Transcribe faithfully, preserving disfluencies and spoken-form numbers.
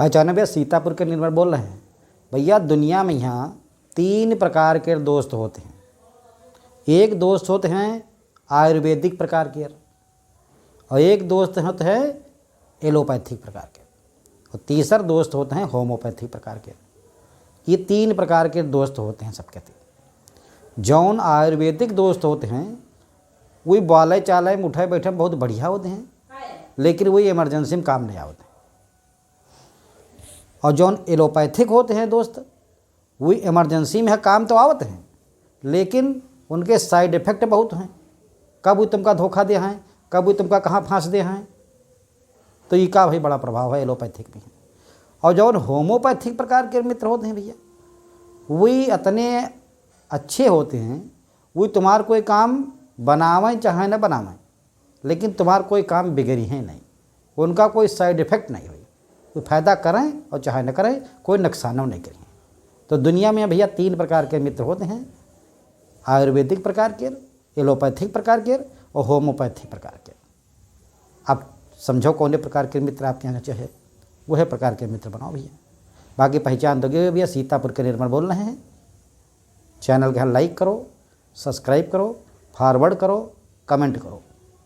पहचाने भैया, सीतापुर के निर्मल बोल रहे हैं। भैया, दुनिया में यहाँ तीन प्रकार के दोस्त होते हैं। एक दोस्त होते हैं आयुर्वेदिक प्रकार के, और एक दोस्त होते हैं एलोपैथिक प्रकार के, और तीसर दोस्त होते हैं होम्योपैथिक प्रकार के। ये तीन प्रकार के दोस्त होते हैं सबके थे। जौन आयुर्वेदिक दोस्त होते हैं, वही बाले चाले में उठे बैठे में बहुत बढ़िया होते हैं, लेकिन वही इमरजेंसी में काम नहीं आवते हैं। और जौन एलोपैथिक होते हैं दोस्त, वही इमरजेंसी में है, काम तो आवत हैं, लेकिन उनके साइड इफेक्ट बहुत हैं। कब वो तुमका धोखा दे हैं, कब वो तुमका कहाँ फांस दे हैं। तो ये का भाई बड़ा प्रभाव है एलोपैथिक में। और जौन होम्योपैथिक प्रकार के मित्र होते हैं भैया, वही इतने अच्छे होते हैं, वही तुम्हार कोई काम बनावें चाहे न बनावें, लेकिन तुम्हार कोई काम बिगड़ी है नहीं, उनका कोई साइड इफेक्ट नहीं हुई, वो फायदा करें और चाहे न करें, कोई नुकसानो नहीं करें। तो दुनिया में भैया तीन प्रकार के मित्र होते हैं, आयुर्वेदिक प्रकार के, एलोपैथिक प्रकार के और होम्योपैथिक प्रकार के। आप समझो कौन प्रकार के मित्र आपके यहाँ चाहे, वह प्रकार के मित्र बनाओ भैया। बाकी पहचान दोगे भैया, सीतापुर के निर्मल बोल रहे हैं। चैनल के यहाँ लाइक करो, सब्सक्राइब करो, फॉरवर्ड करो, कमेंट करो।